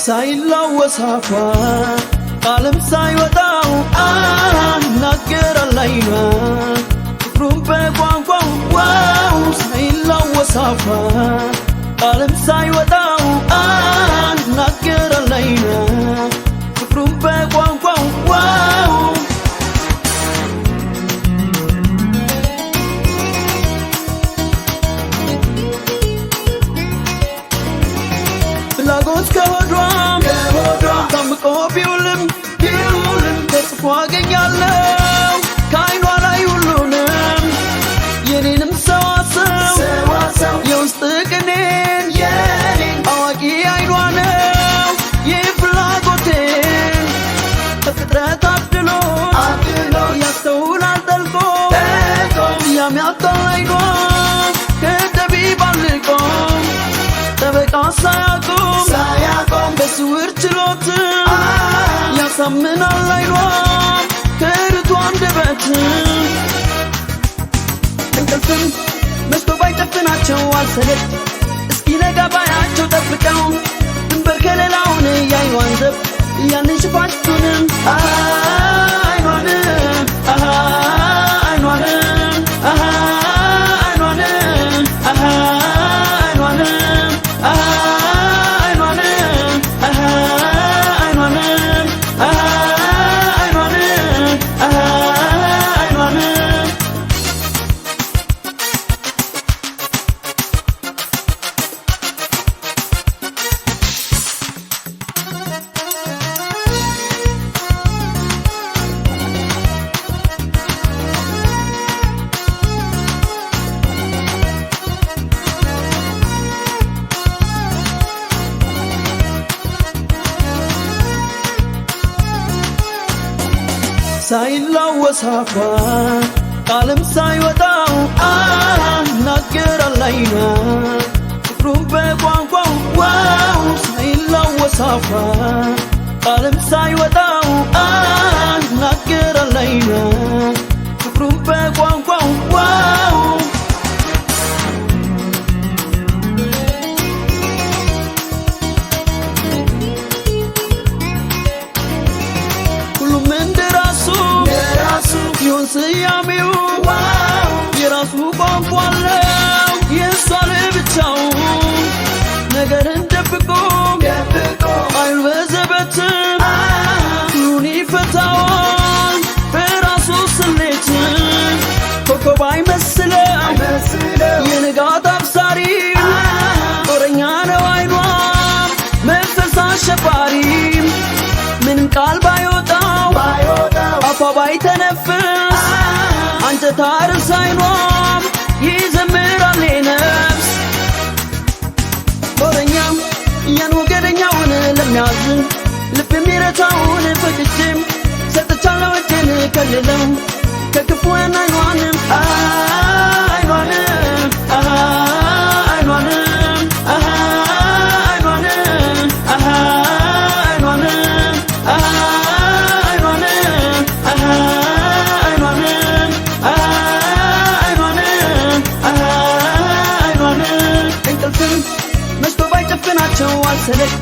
ሳይላወስ አፏ ቃልም ሳይወጣው ይናገራል አይኗ ፍቅሩን በቋንቋው wow ሳይላወስ አፏ ቃልም ሳይወጣው ይናገራል አይኗ ፍቅሩን በቋንቋው wow ፍላጎት ከሆዷ ታምቆ ቢውልም ቢውልም ተጽፎ አገኛለሁ ከአይኗ ላይ ሁሉንም የኔንም ሰዋሰው የውስጥ ቅኔን አዋቂ አይኗ ነው የፍላጎቴን በፍጥረት አድሎት ያስተውላል ጠልቆ ያሚያጣል አይኗ ከጠቢብ አልቆ ጠበቃ ሳያቆም በስውር ችሎት ያሳምናል አይኗ ከርቱ አንደበት እንቅልፍም መሽቶ ባይጨፍናቸው አልሰለች እስኪነጋ ባያቸው ጠብቀው ድንበር ከሌላውን የአይኗን ዘብ ያንን ሽፋሽቱንም አይኗንም አይኗንም አይኗንም አይኗንም አይኗንም አይኗንም አይኗንም አይኗንም ሳይላወስ አፏ ቃልም ሳይወጣው ይናገራል አይኗ ፍቅሩን በቋንቋው wow ሳይላወስ አፏ ቃልም ሳይወጣው ይናገራል አይኗ ፍቅሩን በቋንቋው wow ሁሉም እንደራሱ ሲሆን ስያሜው የራሱ ቋንቋ አለው የእሷ ለብቻው ነገርን ደብቆ አይን በዘበት ሁሉን ይፈታዋል በራሱ ስሌት ኮከብ አይመስለው የንጋት አብሳሪ ጦረኛ ነው አይኗ መንፈስ አሸባሪ ምንም ቃል ባይወጣው አፏ ባይተነፍስ አንጀት አርስ አይኗም ይዘምራል ነፍስ ጦረኛ ያን ወገደኛውን ለሚያዝ ልብ የሚረታውን ፈቅጄም ሰጥቻለሁ እጄን ከልለው ከክፉ አይኗንም አይኗንም አይኗንም አይኗንም አይኗንም አይኗንም አይኗንም አይኗንም አይኗንም እንቅልፍም መሽቶ ባይጨፍናቸው አልሰለች